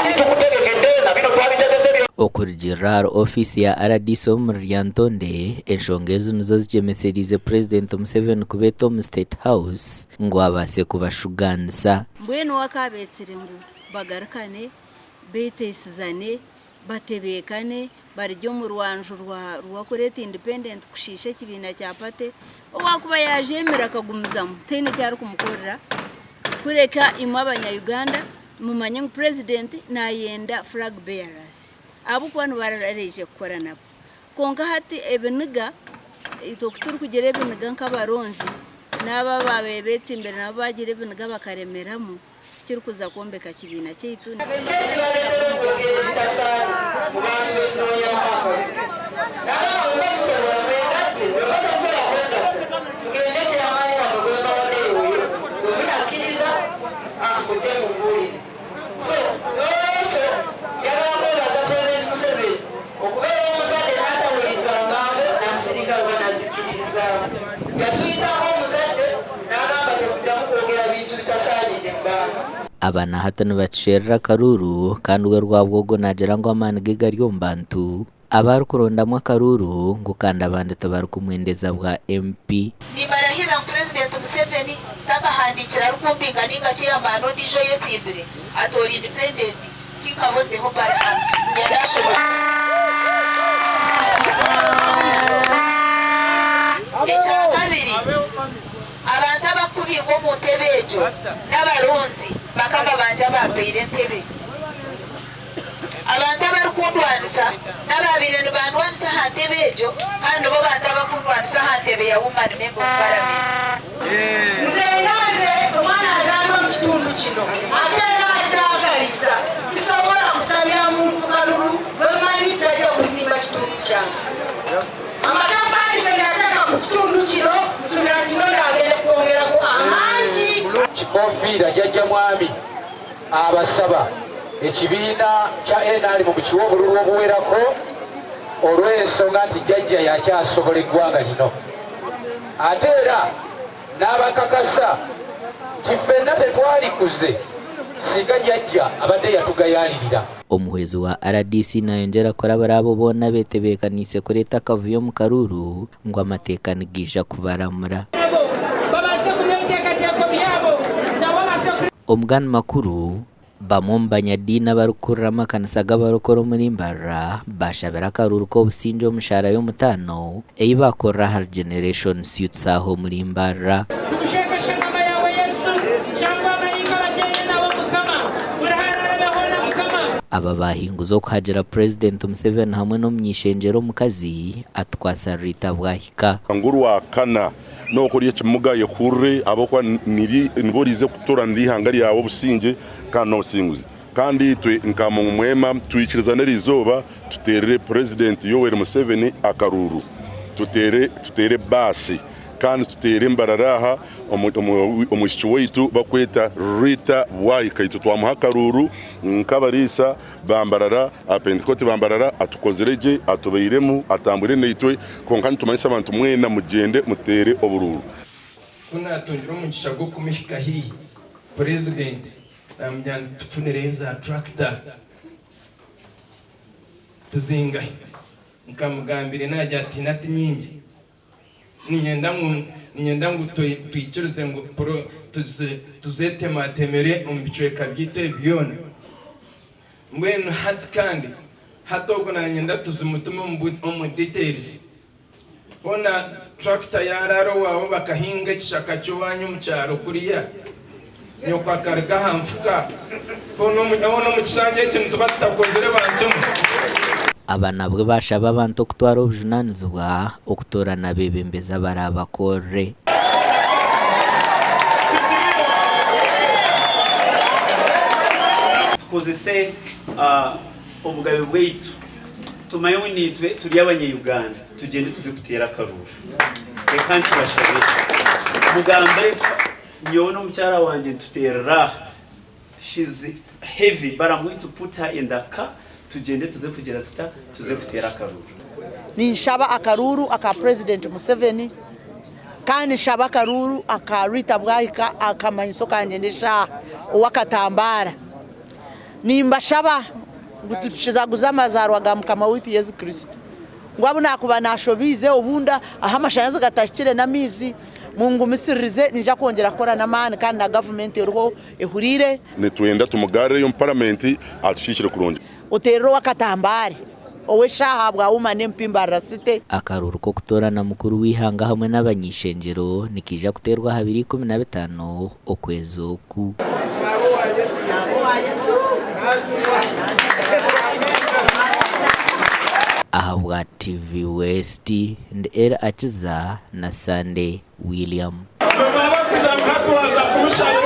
Titukutegekedde na bino twabitegese byonna. Okurugiirira ahari ofiisi ya rdc omuri Lyantonde, enshonga ezi nizo zigyemesereize Purezidenti Museveni kubeeta omu State House ngu abaase kubashugaanisa. Mbwenu we akaabeetsire ngu bagarukane, beeteisizane, batebeekane, barugye omu rwanju rw'okureeta independent kushiisha ekibiina kya party, owaakuba yaajeemire akagumizamu tihaine eki arikumukorera kureka imwe abanya Uganda mumanye ngu purezidenti naayenda flag bearers ahabw'okuba nibo araije kukora nabo. Kwonka hati ebiniga, itwe ku turikugira ebiniga nk'abaronzi, n'abo abaabaire beetsimbire nabo baagira ebiniga bakaremeramu, Tikirikuza kwombeka kibiina kyaitu. Kiki ekibaleetera okwogera ebitasaana mu bantu be tunoonyamu akabi? Nabagamba bwe musobora mwegatte, bwe muba temusobora kwegatta, mugende chairman wamwe gwe mbawadde yoyo, bwe munakkiriza mujje mumbuulire. So n'olwekyo njagala kwebaza President Museveni okubeera omuzadde n'atawuliriza ngambo n'asirika oba n'azikkiririzaamu. Yatuyita ng'omuzadde n'agamba temuddamu kwogera bintu bitasaanidde mu bantu. Aba na hati nibakisherura akaruuru kandi we Rwabwogo naagira ngu amaani ge gari omu bantu abu arikurondamu akaruuru ngu kandi abandi tibarikumwendeza bwa MP. Nimbarahirira ngu Purezidenti Museveni takahandiikire arikumpinga ninga chairman ondiijo oyetsimbire atoora independent tinkabonireho baruha ya National Ekyakabiri, abantu abakubingwa omu ntebe egyo n'abaronzi bakama bangye abampaire entebe. Abantu abarikundwanisa n'abaabaire nibandwanisa aha ntebe egyo kandi nibo bantu abakundwanisa aha ntebe ya Woman Member of Parliament. Nze nga nze omwana azaalibwa mu kitundu kino ate era akyagaliza, sisobola kusabira muntu kalulu gwe mmanyi tajja kuzimba kitundu kyange. Amatafaali ge nateeka ku kitundu kino nsuubira nti n'ono agenda kwongerako amangi. Kikoofiira Jjajja Mwami abasaba ekibiina kya nrm mukiwe obululu obuwerako olw'ensonga nti Jjajja yakyasobola eggwanga lino ate era n'abakakasa nti ffenna tetwalikuze singa Jjajja abadde yatugayaalirira. Omuhwezi wa rdc nayongyera kurabura abo boona abetebeekaniise kureeta akavuyo omu karuuru ngu amateeka nigaija kubaramura. Omu gandi makuru, bamwe omu banyadiini abarikukurira amakanisa g'abarokore omuri Mbarara baashabire akaruuru k'obusingye omu shaara y'omutaano ei baakorera ahari Generation Suites aha omuri Mbarara. Aba baahinguza okuhagira Purezidenti Museveni hamwe n'omuny'eishengyero omukazi Atukwasa Rita Bwahika. Ngu orwakana n'oku ori ekimuga ayekurire ahabw'okuba nibo oriize kutoranira eihanga ryawe obusingye kandi n'obusinguzi. Kandi itwe nka Mwema twikirizane eri izooba tuteerere Purezidenti Yoweri Museveni akaruuru, tuteere tuteere baasi kandi tuteere Mbarara aha omwishiki waitu bakweta Rita Bwahika itwe twamuha akaruuru nk'abariisa ba Mbarara, Abapentekoti ba Mbarara atukozire gye, atubairemu, atambwire naitwe, kwonka nitumanyisa abantu mwena mugyende muteere oburuuru. Ku naatungire omugisha gw'okumuhika haihi, Purezidenti, naamugira nti tufunireyo za turakita tizingahi. Nkamugambira naagira ati tihaine ati nyingi. Niinyenda ngu niinyenda ngu twikirize ngu tuzetematemere omu bicweka byaitu ebi byona. Mbwenu hati kandi hati ogwo nanyenda tuzimutume omu details. Hoona tractor yaraara owaawe bakahinga ekishaka ky'owaanyu omu kyaro kuriya, nyoko akaruga aha nfuka. Hoona omu kishangye eki nituba tutakozire bantu mwe. Aba nabwo baashaba abantu okutwara obujunaanizibwa okutoorana abeebembezi abaraabakorere. Tukozese obugabe bwaitu tumanye ngu naitwe turi abanya-Uganda tugyende tuze kuteera akaruuru. Reka nkibashabe mugambe nyowe n'omukyara wangye nituteerera aha. She's heavy but I'm going to put her in the car tugyende tuze kugira tuta tuze kuteera akaruuru. Ninshaba akaruuru aka Purezidenti Museveni kandi nshaba akaruuru aka Rita Bwahika akamanyiso kangye n'eshaaha ow'akatambaara. Nimbashaba ngu tukizaguze amazaarwa ga Mukama waitu Yesu Kristo, ngu abu naakuba naashobiize obundi ahu amashanyarazi gatahikire n'amaizi, mungumisiririze niinyija kwongyera kukora n'amaani kandi na gavumenti eriho ehuriire. Nitwenda tumugarreyo omu paramenti atukiikire kurungi. Oteerere ow'akatambaare ow'eshaaha ahabwa Woman MP Mbarara City. Akaruuru k'okutoorana mukuru w'eihanga hamwe n'abany'eishengyero nikaija kuteerwa aha biro 15 okwezi oku. Ahabwa TV West, ndi Elly Akiza na Sunday William.